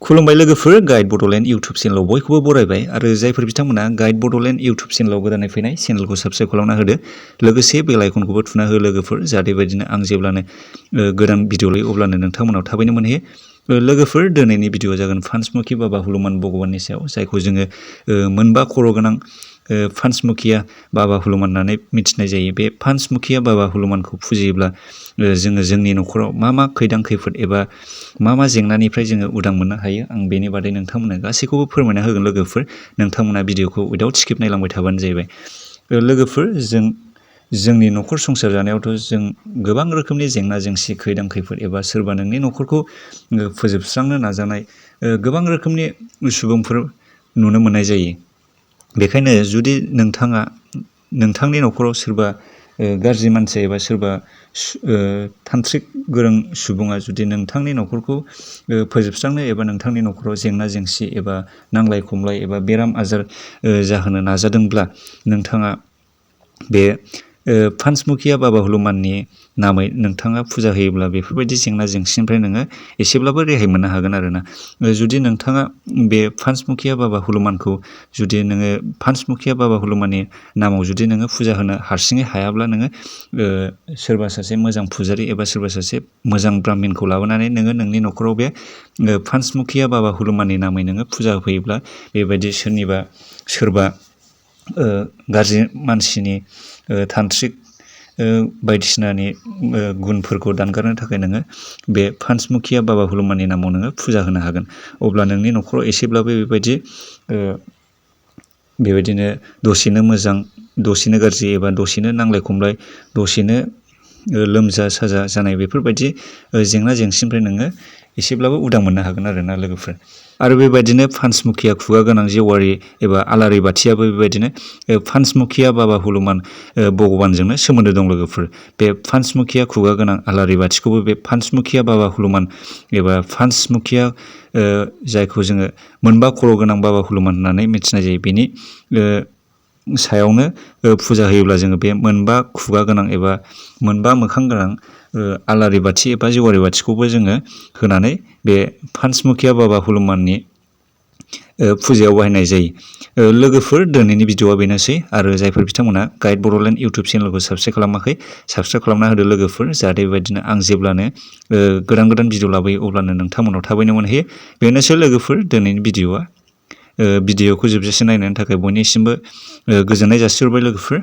खुलुमबाय लोगोफोर guide Bodoland YouTube चेनेलाव बयखौबो बरायबाय आरो जायफोर बिथांमोना गाइड बड'लेण्ड इउटुब चेनेलाव गोदानै फैनाय चेनेलखौ साबस्क्राइब खालामना होदो लोगोसे बेल आइकनखौबो थुना हो लोगोफोर जाहाथे बेबायदिनो आं जेब्लानो गोदान भिडिअ लायो अब्लानो नोंथांमोनाव थाबैनो मोनहैयो लोगोफोर दिनैनि भिडिअआ जागोन पान्चमुखी बाबा हनुमान भगबाननि सायाव जायखौ जोङो मोनबा खर' गोनां पान्चमुखिया बाबा हनुमान होननानै मिथिनाय जायो बे पान्चमुखिया बाबा हनुमानखौ फुजियोब्ला जोङो जोंनि न'खराव मा खैदां खैफोद एबा मा जेंनानिफ्राय जोङो उदां मोननो हायो आं बेनि बादै नोंथांमोननो गासैखौबो फोरमायना होगोन लोगोफोर नोंथांमोना भिडिअखौ उइदाउट स्किप नायलांबाय थाबानो जाहैबाय लोगोफोर जोंनि न'खर संसार जानायावथ' जों गोबां रोखोमनि जेंना जेंसि खैदां खैफोद एबा सोरबा नोंनि न'खरखौ फोजोबस्रांनो नाजानाय गोबां रोखोमनि सुबुंफोर नुनो मोननाय जायो बेखायनो जुदि नोंथाङा नोंथांनि न'खराव सोरबा गाज्रि मानसि एबा सोरबा तान्त्रिक गोरों सुबुङा जुदि नोंथांनि न'खरखौ फोजोबस्रांनो एबा नोंथांनि न'खराव जेंना जेंसि एबा नांलाय खमलाय एबा बेराम आजार जाहोनो नाजादोंब्ला नोंथाङा बे पान्चमुखिया बाबा हनुमाननि नामै नोंथाङा फुजा होयोब्ला बेफोरबायदि जेंना जेंसिनिफ्राय नोङो एसेब्लाबो रेहाय मोननो हागोन आरोना जुदि नोंथाङा बे पान्चमुखिया बाबा हनुमानखौ जुदि नोङो पान्चमुखिया बाबा हनुमाननि नामाव जुदि नोङो फुजा होनो हारसिङै हायाब्ला नोङो सोरबा सासे मोजां फुजारि एबा सोरबा सासे मोजां ब्राह्मिनखौ लाबोनानै नोङो नोंनि न'खराव बे पान्चमुखिया बाबा हनुमाननि नामै नोङो फुजा होफैयोब्ला बेबायदि सोरबा गाज्रि मानसिनि तान्त्रिक बायदिसिनानि गुनफोरखौ दानगारनो थाखाय नोङो बे पान्चमुखिया बाबा हनुमाननि नामाव नोङो फुजा होनो हागोन अब्ला नोंनि न'खराव एसेब्लाबो बेबायदिनो दसेनो मोजां दसेनो गाज्रि एबा दसेनो नांलाय खमलाय दसेनो लोमजा साजा जानाय बेफोरबायदि जेंना जेंसिनिफ्राय नोङो एसेब्लाबो उदां मोननो हागोन आरोना लोगोफोर आरो बेबायदिनो पान्चमुखिया खुगा गोनां जेवारि एबा आलारि बाथियाबो बेबायदिनो पान्चमुखिया बाबा हनुमान भगबानजोंनो सोमोन्दो दं लोगोफोर बे पान्चमुखिया खुगा गोनां आलारि बाथिखौबो बे पान्चमुखिया बाबा हनुमान एबा पान्चमुखिया जायखौ जोङो मोनबा खर' गोनां बाबा हनुमान होननानै मिथिनाय जायो बेनि सायावनो फुजा होयोब्ला जोङो बे मोनबा खुगा गोनां एबा मोनबा मोखां गोनां आलारि बाथि एबा जेवारि बाथिखौबो जोङो होनानै बे पान्चमुखिया बाबा हनुमाननि फुजायाव बाहायनाय जायो लोगोफोर दिनैनि भिडिअआ बेनोसै आरो जायफोर बिथांमोना गाइड बड'लेण्ड इउटुब चेनेलखौ साबस्क्राइब खालामाखै साबस्क्राइब खालामना होदो लोगोफोर जाहाथे बेबायदिनो आं जेब्लानो गोदान भिडिअ लाबोयो अब्लानो नोंथांमोनाव थाबैनो मोनहैयो बेनोसै लोगोफोर दिनैनि भिडिअआ भिडिअखौ जोबजासे नायनायनि थाखाय बयनिसिमबो गोजोननाय जासिहरबाय लोगोफोर